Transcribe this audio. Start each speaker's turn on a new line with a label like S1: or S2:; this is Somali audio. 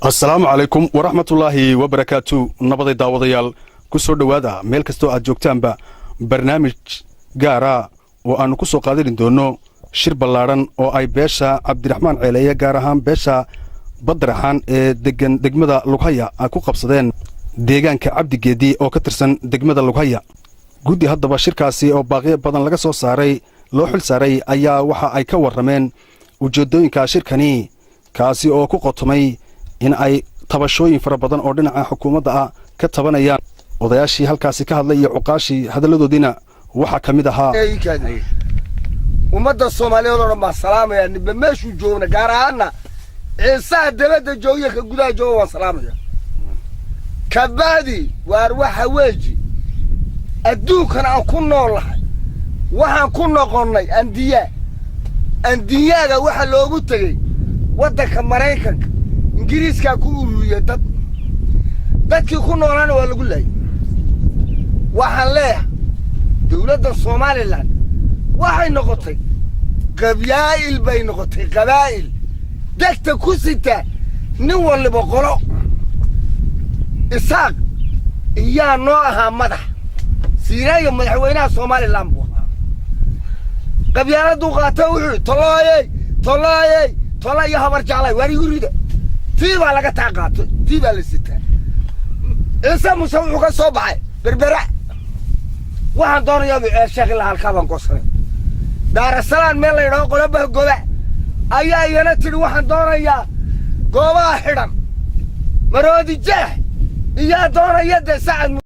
S1: Asalaamu calaykum waraxmatullaahi wabarakaatu. Nabaday daawadayaal, ku soo dhowaada meel kastoo aad joogtaanba barnaamij gaara oo aannu ku soo qaadani doonno shir ballaadhan oo ay beesha Cabdiraxmaan Ceeleeye, gaar ahaan beesha Badraxaan ee deggan degmada Lughaya, ay ku qabsadeen deegaanka Cabdigeedi oo ka tirsan degmada Lughaya. Guddi haddaba shirkaasi oo baaqiyo badan laga soo saaray loo xil saaray ayaa waxa ay ka warrameen ujeeddooyinka shirkani, kaasi oo ku qotomay in ay tabashooyin fara badan oo dhinaca xukuumadda ah ka tabanayaan. Odayaashii halkaasi ka hadlay iyo cuqaashii hadalladoodiina waxaa ka mid ahaa:
S2: Ummadda Soomaaliyeed oo dhan baan salaamayaa, ninba meeshuu joogna, gaar ahaana Ciisaha dabadda joogiya ka gudaha jooga waan salaamaya. Kabacdi waar waxa weeji adduunkan aan ku nool nahay waxaan ku noqonnay andiyaa. Andiyaaga waxaa loogu tegey waddanka Maraykanka, Ingiriiskaa ku ururiyey dad, dadkii ku noolaana waa lagu laayay. Waxaan leeyahay, dawladda Somaliland waxay noqotay qabaa'il bay noqotay, qabaa'il degta ku sita nin waliba qolo. Isaaq iyaa noo ahaa madax, Siiraayo madaxweynaha Somaliland buu ahaa. Qabyaaladuu qaato, wuxuu tolaayey, tolaayey, tola iyo Habar Jeclay, waar igu rida. Tii baa laga taa qaato, tii baa la sitaa. Ciise Muse wuxuu ka soo baxay Berbera. Waxaan doonayaa bu Ceelsheekh, ilaa halkaa baan goosanay. Daarasalaan meel la yidhaho qolobaha goba ayaa iyana tidhi waxaan doonayaa goobaha xidhan. Maroodi Jeex iyaa doonaya dee Sacad.